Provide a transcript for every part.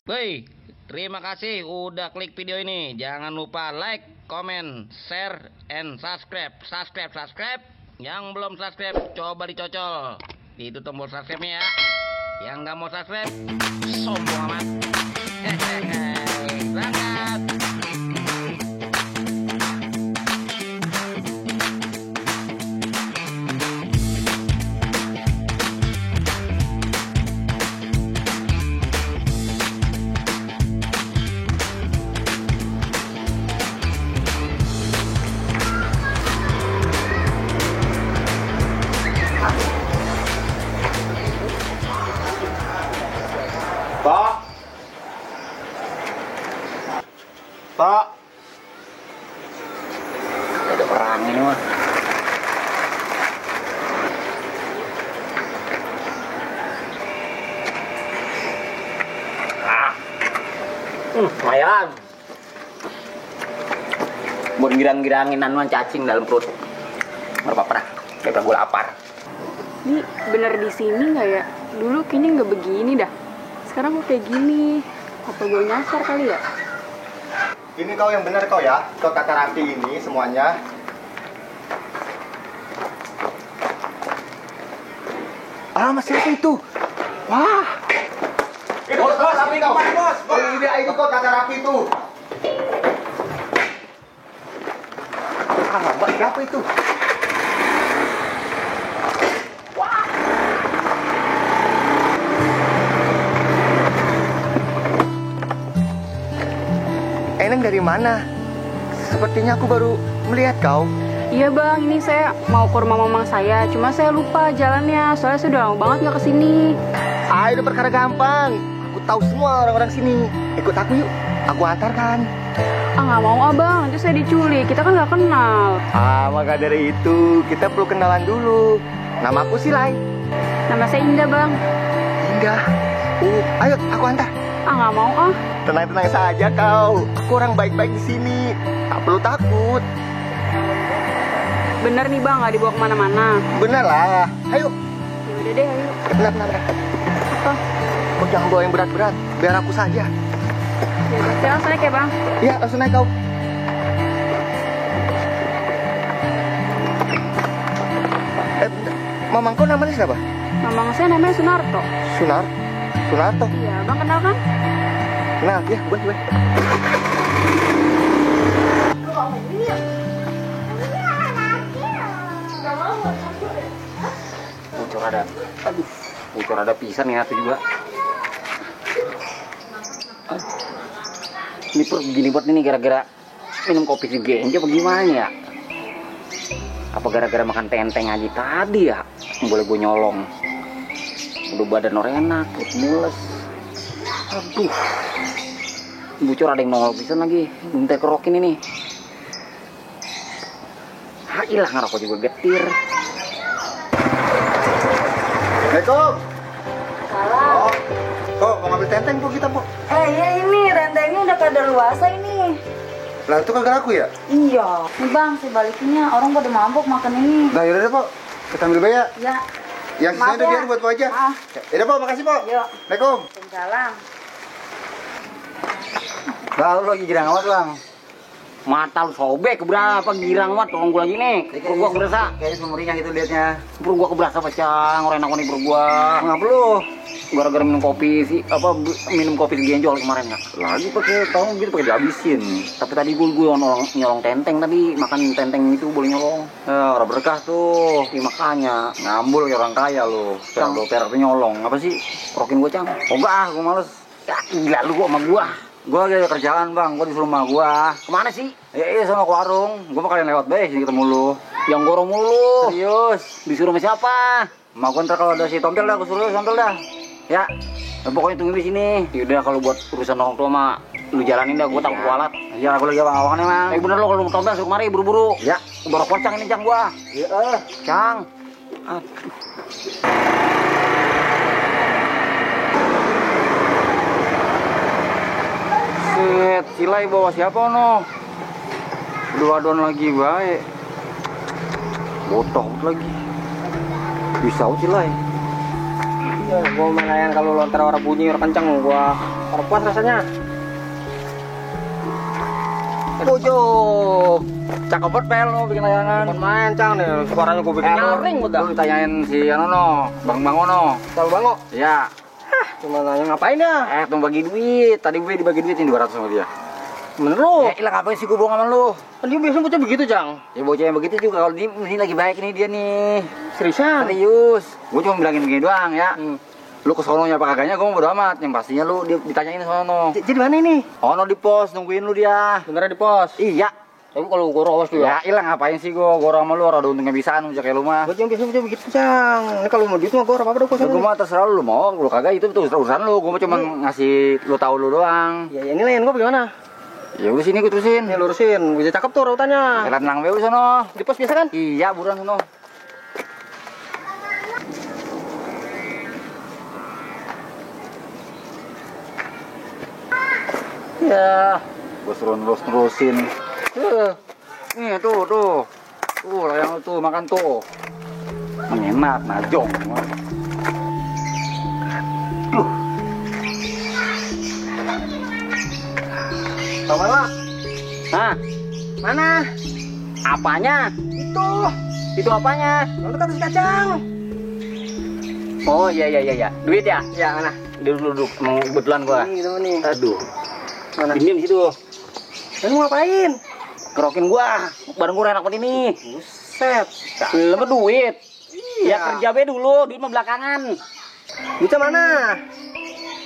Woi, terima kasih udah klik video ini. Jangan lupa like, comment, share, and subscribe. Subscribe. Yang belum subscribe, coba dicocol. Itu tombol subscribe-nya ya. Yang nggak mau subscribe, sombong amat. Hehehe, berangkat. Pak, Ada orang ini mah. lumayan. Buat girang-girangin anuan cacing dalam perut. Berapa pernah? Kayak gue lapar. Ini bener di sini nggak ya? Dulu kayaknya nggak begini dah. Sekarang kok kayak gini. Apa gue nyasar kali ya? Ini kau yang benar kau ya, kau kata rapi ini semuanya. Mas siapa itu? Wah. Bos, tapi kau bos. Ini kau kata rapi itu. Mbak siapa itu? Eneng dari mana? Sepertinya aku baru melihat kau. Iya bang, ini saya mau ke rumah mamang saya. Cuma saya lupa jalannya. Soalnya saya udah lama banget nggak kesini. Itu perkara gampang. Aku tahu semua orang-orang sini. Ikut aku yuk. Aku antarkan. Nggak mau abang. Nanti saya diculik. Kita kan nggak kenal. Maka dari itu kita perlu kenalan dulu. Nama aku Silai. Nama saya Indah bang. Indah. Ayo aku antar. Nggak mau ah. Tenang-tenang saja kau. Aku orang baik-baik di sini. Tak perlu takut. Bener nih bang, nggak dibawa kemana-mana. Bener lah. Ayo. Ya udah deh, ayo. Benar. Apa? Kau jangan bawa yang berat-berat. Biar aku saja. Ya udah, saya langsung naik ya bang. Iya, langsung naik kau. Mamang kau namanya siapa? Mamang saya namanya Sunarto. Sunarto. Iya, bang kenal kan? Kenal, ya, gue. Bocor ada pisan ya tuh juga. Ini perut begini buat ini gara-gara minum kopi si genjo apa gimana ya? Apa gara-gara makan tenteng aja tadi ya? Boleh gue nyolong. Udah badan orang enak, perut mules. Aduh. Bocor ada yang nongol pisan lagi. Minta kerokin ini. Ilah ngerokok juga getir. Assalamualaikum. Salam. Kok mau ngambil tenteng kok kita, Bu? Ya ini tentengnya udah kadaluarsa ini. Lah itu kagak laku ya? Iya. Nih bang, sebaliknya orang pada mabuk makan ini. Nah, yaudah deh, Pak. Kita ambil bayar. Ya. Yang sisanya udah biar buat Po aja. Yaudah, Pak, makasih, Pak. Yuk. Assalamualaikum. Salam. Lalu lagi girang amat bang. Mata lu sobek berapa girang amat tolong gua lagi nih. Perut gua keberasa. Kayaknya sumringah gitu liatnya. Perut gua keberasa pecang. Orang enak nih perut gua. Ngapa lu? Gara-gara minum kopi sih minum kopi di genjol kemarin ya. Lagi pakai tahu gitu pakai dihabisin. Tapi tadi gua nyolong tenteng tadi makan tenteng itu boleh nyolong. Orang berkah tuh. Ya, makanya ngambul ya orang kaya lu. Per nyolong apa sih? Rokin gua cang. Oh enggak, gua males. Ya gila lu gua sama gua. Gua lagi ada kerjaan bang, gua disuruh sama gua. Kemana sih? Iya sama ke warung. Gua kalian lewat deh, sini ketemu lu. Yang gorong mulu. Serius? Disuruh sama siapa? Mau gua ntar kalau ada si Tompel dah, gua suruh Tompel dah. Ya, pokoknya tunggu di sini. Yaudah kalau buat urusan orang tua mah lu jalanin dah, gua takut kualat. Iya, aku lagi awang-awangan emang. Bener lo kalau mau Tompel suruh kemari buru-buru. Ya, udah kocang ini cang gua. Iya, cang. Aduh. Silai bawa siapa no? Dua don lagi baik. Botoh lagi. Bisa Silai. Gua main kalau lontar orang bunyi orang kencang gua Kurang puas rasanya. Tujuh. Cakep banget pel lo bikin layangan. Main cang nih, suaranya gue bikin Nyaring udah. Lu ditanyain si Anono, Bang Bangono. Tahu bango. Iya. Cuma nanya ngapain ya? Tuh bagi duit. Tadi gue dibagi duit ini 200 sama dia. Bener lu. Ilah ngapain sih gue bohong sama lu? Kan dia biasa bocah begitu cang. Ya bocah yang begitu juga kalau ini lagi baik nih dia nih. Seriusan? Serius. Gue cuma bilangin begini doang ya. Lu ke sononya apa kagaknya gue mau bodo amat. Yang pastinya lu ditanyain sono. Jadi mana ini? Ono di pos nungguin lu dia. Beneran di pos. Iya. Tapi kalau gue awas tuh Ya ilah ngapain sih gue orang sama lu orang ada untungnya bisaan aja kayak lu mah. Gue yang biasa bocah begitu cang. Ini kalau mau duit mah gue apa apa gue Gue mah terserah lu mau, lu kagak itu urusan lu. Gue cuma ngasih lu tahu lu doang. Ya ini layan gue bagaimana? Ya udah sini gue terusin. Ini lurusin, bisa cakep tuh rautannya. Jalan nang lu sono. Di pos biasa kan? Iya, buruan sono. Ya, gue terusin. Nih tuh. Tuh, layang lu tuh makan tuh. Mengenak, najong. Tahu mana? Hah? Mana? Apanya? Itu apanya? Lalu kata si kacang. Oh iya. Duit ya? Ya mana? Duduk. Emang kebetulan gua. Ini gitu nih. Aduh. Mana? Diem situ. Lu mau ngapain? Kerokin gua. Bareng gua enak banget ini. Buset. Lu mah duit. Iya. Ya kerja be dulu, duit mah belakangan. Duitnya mana?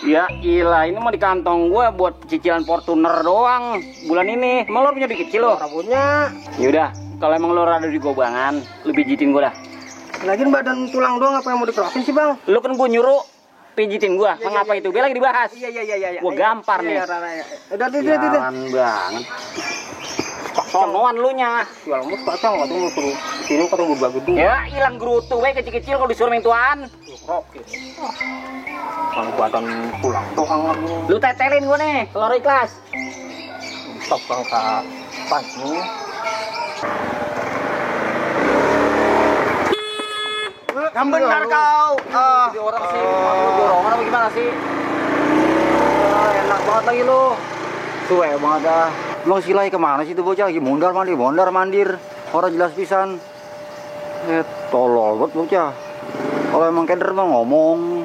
Ya ilah, ini mah di kantong gua buat cicilan Fortuner doang bulan ini. Emang lo punya duit kecil lo? Punya. Yaudah, kalau emang lo rada di gobangan, lu pijitin gua dah. Lagian badan tulang doang apa yang mau dikerokin sih bang? Lu kan gua nyuruh pijitin gua. Mengapa itu? Biar lagi dibahas. Iya. Gua gampar nih. Udah. Jalan banget. Sonoan lu nya. Ya lu kacang atau mau suruh sini kata gue bagi dulu. Ya hilang gerutu we kecil-kecil kalau disuruh main tuan. Oke. Kalau badan tulang doang lagi. Lu tetelin gua nih, telur ikhlas. Stop bang pas nih. Yang benar kau. Jadi orang sih, dorongan apa gimana sih? Enak banget lagi lu. Suwe banget dah. Emang silai kemana sih itu bocah lagi mondar mandir. Orang jelas pisan. Tolol banget bocah. Kalau emang keder mah ngomong.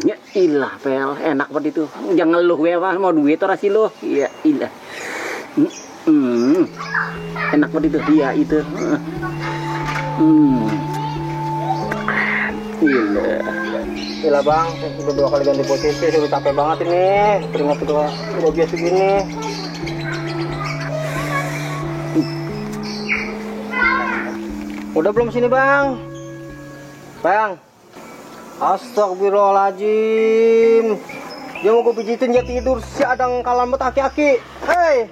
Ya ilah pel, enak banget itu. Jangan ngeluh we mah mau duit ora sih lu. Iya ilah. Enak banget itu dia itu. Gila bang, udah 2 kali ganti posisi, udah capek banget ini. Keringat udah biasa gini. Udah belum sini bang? Bang, astagfirullahaladzim. Dia mau gue pijitin dia tidur si adang kalam bet aki-aki. Hei,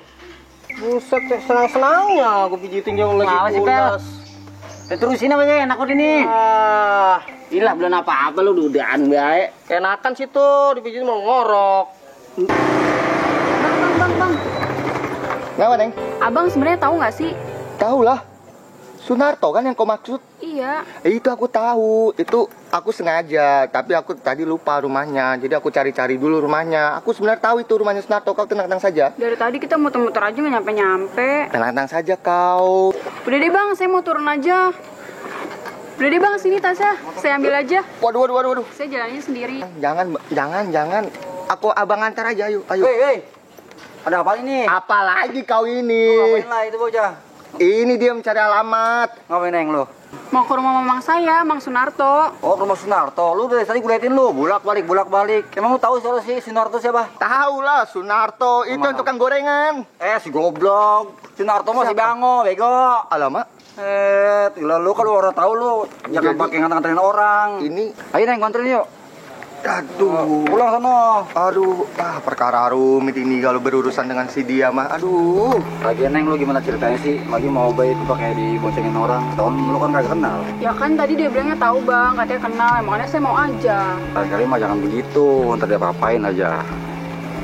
buset senang-senangnya gue pijitin dia lagi pulas. Terusin namanya enak banget ini. Ilah belum apa-apa lu dudaan bae. Enakan situ dipijitin mau ngorok. Bang. Ngapa neng? Abang sebenarnya tahu nggak sih? Tahu lah, Sunarto kan yang kau maksud? Iya. Itu aku tahu, itu aku sengaja, tapi aku tadi lupa rumahnya, jadi aku cari-cari dulu rumahnya. Aku sebenarnya tahu itu rumahnya Sunarto, kau tenang-tenang saja. Dari tadi kita muter-muter aja nggak nyampe-nyampe. Tenang-tenang saja kau. Udah deh bang, saya mau turun aja. Udah deh bang, sini tasnya, saya ambil aja. Waduh. Saya jalannya sendiri. Jangan. Aku abang antar aja, ayo. Hei. Ada apa ini? Apalagi kau Lu ini? ngapain lah itu bocah? Ini dia mencari alamat. Ngapain neng lu? Mau ke rumah mamang saya, Mang Sunarto. Oh, ke rumah Sunarto. Lu dari tadi gue liatin lu, bolak-balik. Emang lu tahu siapa sih Sunarto siapa? Tahu lah, Sunarto itu yang tukang gorengan. Si goblok. Sunarto mah si Bango, bego. Alamak, Gila lu kalau orang tahu lu jangan Jadi- pakai nganter-nganterin orang. ini, Ayo neng nganterin yuk. aduh. Pulang sono. Aduh, perkara rumit ini kalau berurusan dengan si dia mah. Aduh. Lagian neng lu gimana ceritanya sih? Lagi mau baik itu pakai diboncengin orang. Tahun lu kan gak kenal. Ya kan tadi dia bilangnya tahu bang, katanya kenal. Makanya saya mau aja. Kali-kali mah jangan begitu, ntar dia apa-apain aja.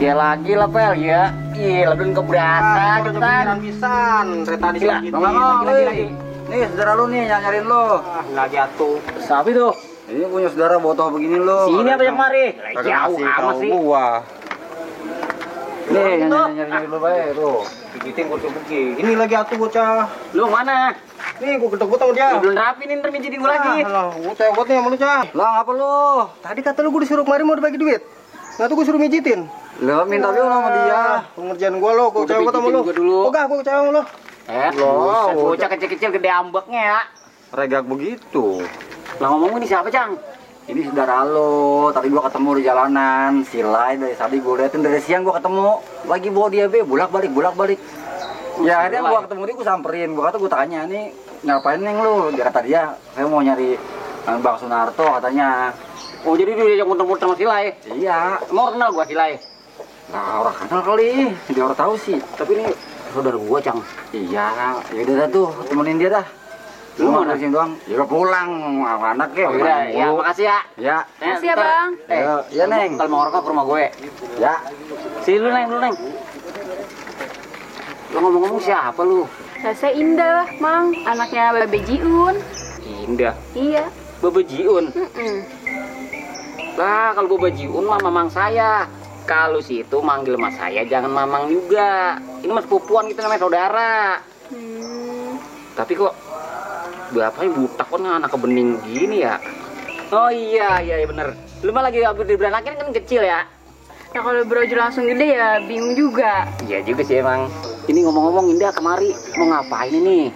Ya lagi lah pel ya. Iya, lebih keberasa cepetan. Pisan, dari tadi Gila, gitu. lagi. Nih, saudara lu nih nyariin lu. Lagi atuh. Siapa itu? Ini punya saudara botol begini lo. Sini apa yang mari? Jauh amat sih. Gua. Nih, nyari dulu bae tuh. Pijitin bocah begini. Ini lagi atuh bocah. Lu mana? Nih gua gedek sama dia. Lu belum rapi nih, ntar mijitin gue lagi. Lah, gua cewek nih sama lu, Cah. Lah ngapa lu? Tadi kata lu gua disuruh kemari mau dibagi duit. Nah tuh gua suruh mijitin. Lah minta dulu sama dia. Pengerjaan gua lo, gua Udah cewek sama pijitin lu. gua dulu. Ogah gua cewek sama lu. Buset, bocah kecil-kecil gede ambeknya ya. Regak begitu. Lah ngomong ini siapa, Cang? Ini saudara lo, tadi gua ketemu di jalanan, Silai dari tadi gua liatin dari siang gua ketemu, lagi bawa dia bolak-balik. Ya akhirnya gua ketemu dia, gua samperin, gua tanya nih ngapain neng lu? Dia kata dia, saya mau nyari Bang Sunarto katanya. Oh jadi dia yang muter-muter sama Silai? Iya, Mau kenal gua Silai? nah orang kenal kali, dia orang tahu sih. Tapi ini saudara gua, Cang. Iya, yaudah dah tuh, temenin dia dah. Lu Lu mana? sini doang? Ya udah pulang, sama anaknya. Oh iya, ya makasih ya. Ya, Makasih ya, Bang. ya Neng. Kalau mau ngerokok ke rumah gue. Ya, Sini lu Neng. Lu ngomong-ngomong siapa lu? Saya Indah, Mang. Anaknya Babe Jiun. Indah. Iya. Baba Jiun. Lah kalau Baba Jiun mah mamang saya. Kalau situ manggil mas saya jangan mamang juga. Ini mas pupuan kita namanya saudara. Tapi kok bapaknya butak kok anak kebening gini ya? Oh iya bener. Lu mah lagi habis diberanakin kan kecil ya? Nah kalau brojol langsung gede ya bingung juga. Iya juga sih emang. Ini ngomong-ngomong Indah kemari mau ngapain ini?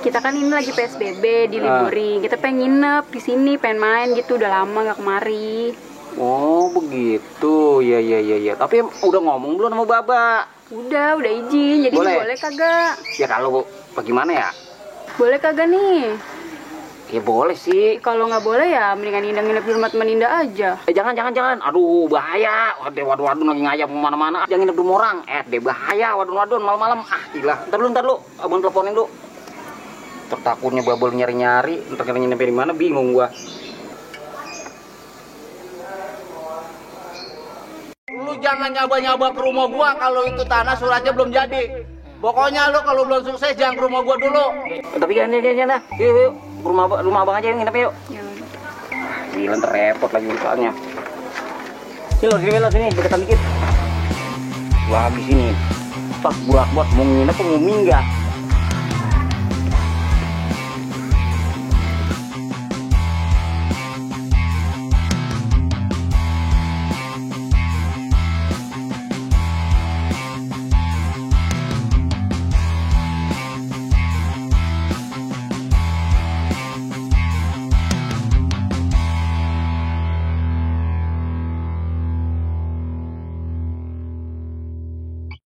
Kita kan ini lagi PSBB, diliburin. Kita pengen nginep di sini, pengen main gitu. Udah lama nggak kemari. Oh begitu, ya. Tapi udah ngomong belum sama Baba? Udah izin. Jadi boleh kagak? Ya kalau bagaimana ya? Boleh kagak nih? Ya boleh sih. Kalau nggak boleh ya mendingan Indah nginep di rumah teman Indah aja. Jangan. Aduh bahaya. Waduh lagi ngayap kemana-mana. Jangan nginep di rumah orang. Deh bahaya. Waduh malam-malam. Gila. Ntar lu. Abang teleponin lu. Takutnya Babel nyari-nyari. Ntar kira nginep di mana bingung gua. Lu jangan nyaba-nyaba ke rumah gua kalau itu tanah suratnya belum jadi. Pokoknya lu kalau belum sukses jangan ke rumah gua dulu. Tapi kan dah. Yuk. Rumah abang aja yang nginep yuk. Ya udah. Gila ntar repot lagi soalnya. Sini deketan dikit. Gua habis ini. Pas buat mau nginep mau minggat.